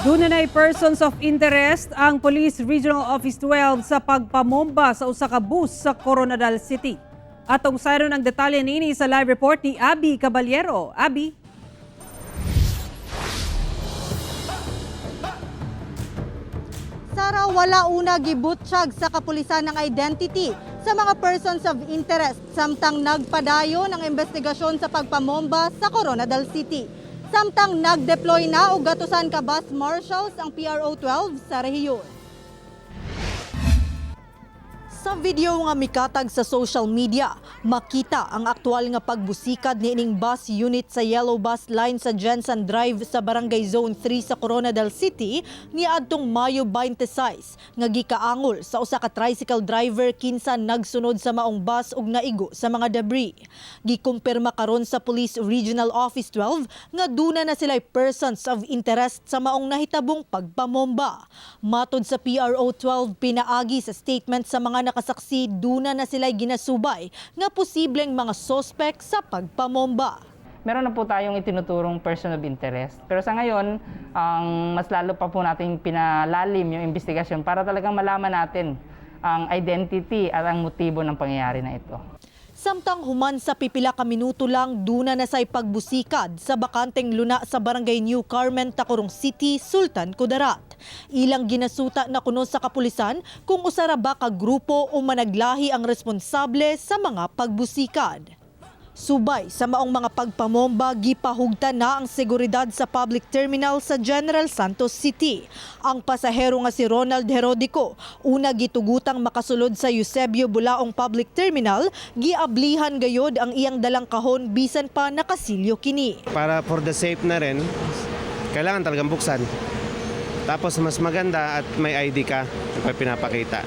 Duna persons of interest ang Police Regional Office 12 sa pagpamomba sa usa ka bus sa Koronadal City. Atong sayron ang detalye niini sa live report ni Abby Caballero. Abby? Sara, wala una gibutsyag sa kapulisan ng identity sa mga persons of interest samtang nagpadayon ang investigasyon sa pagpamomba sa Koronadal City. Samtang nagdeploy na og gatusan ka bus marshals ang PRO 12 sa rehiyon. Sa video nga mikatag sa social media, makita ang aktual nga pagbusikad ni ining bus unit sa Yellow Bus Line sa Jensen Drive sa Barangay Zone 3 sa Koronadal City niadtong Mayo 26 nga gikaangol sa usa ka tricycle driver kinsa nagsunod sa maong bus ug naigo sa mga debris. Gikumpirma karon sa Police Regional Office 12 nga duna na sila'y persons of interest sa maong nahitabong pagpamomba. Matod sa PRO 12, pinaagi sa statement sa mga nakasaksi, duna na sila'y ginasubay nga posibleng mga sospek sa pagpamomba. Meron na po tayong itinuturong person of interest. Pero sa ngayon, ang mas lalo pa po nating pinalalim yung investigasyon para talagang malaman natin ang identity at ang motibo ng pangyayari na ito. Samtang human sa pipila ka minuto lang, duna na say pagbusikad sa bakanteng luna sa Barangay New Carmen, Tacurong City, Sultan Kudarat. Ilang ginasuta na kuno sa kapulisan kung usara ba ka grupo o managlahi ang responsable sa mga pagbusikad. Subay sa maong mga pagpamomba, gipahugtan na ang seguridad sa public terminal sa General Santos City. Ang pasahero nga si Ronald Herodico, una gitugutang makasulod sa Eusebio Bulaong Public Terminal, giablihan gayod ang iyang dalang kahon bisan pa nakasilyo kini. Para for the safe na rin, kailangan talagang buksan. Tapos mas maganda at may ID ka na pinapakita.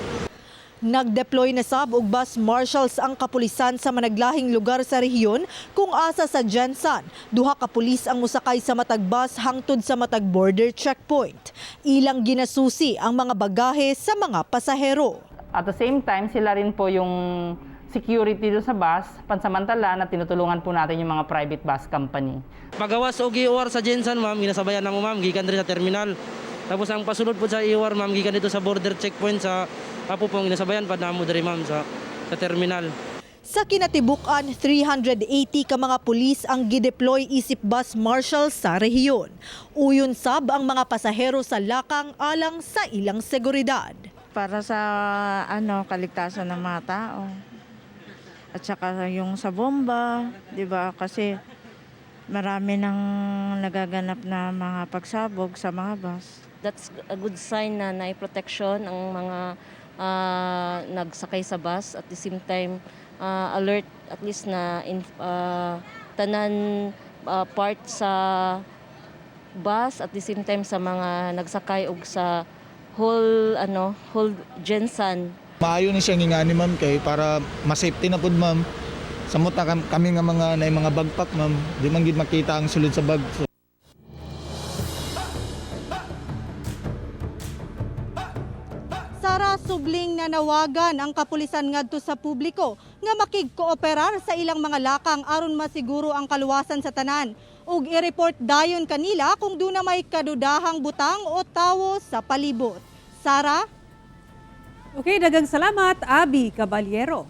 Nagdeploy na sab og bus marshals ang kapulisan sa managlahing lugar sa rehiyon kung asa sa Jensan. Duha ka pulis ang mosakay sa matag bus hangtod sa matag border checkpoint. Ilang ginasusi ang mga bagahe sa mga pasahero. At the same time, sila rin po yung security doon sa bus, pansamantala na tinutulungan po natin yung mga private bus company. Pagawas og EOR sa Jensen, ma'am, ginasabayan namo, ma'am, gikan diri sa terminal. Tapos ang pasulod po sa EOR, ma'am, gikan dito sa border checkpoint sa Apo pong ginasabayan pa namo diri, ma'am, sa terminal. Sa kinatibuk-an, 380 ka mga pulis ang gideploy isip bus marshal sa rehiyon. Uyon sab ang mga pasahero sa lakang alang sa ilang seguridad. Para sa ano, kaligtasan ng mga tao. At saka yung sa bomba, 'di ba? Kasi marami nang nagaganap na mga pagsabog sa mga bus. That's a good sign na naay protection ang mga nagsakay sa bus, at the same time alert at least na tanan part sa bus, at the same time sa mga nagsakay og sa whole ano, whole Jensen. Maayo ni siya ngani, ma'am, kay para ma-safety na pud, ma'am. Samot na kami nga mga na mga bagpack, ma'am, di man gid makita ang sulod sa bag. So, Sara, subling nanawagan ang kapulisan ngadto sa publiko nga makigkooperar sa ilang mga lakang aron masiguro ang kaluwasan sa tanan ug i-report dayon kanila kung duna may kadudahang butang o tawo sa palibot. Sara? Okay, daghang salamat, Abby Caballero.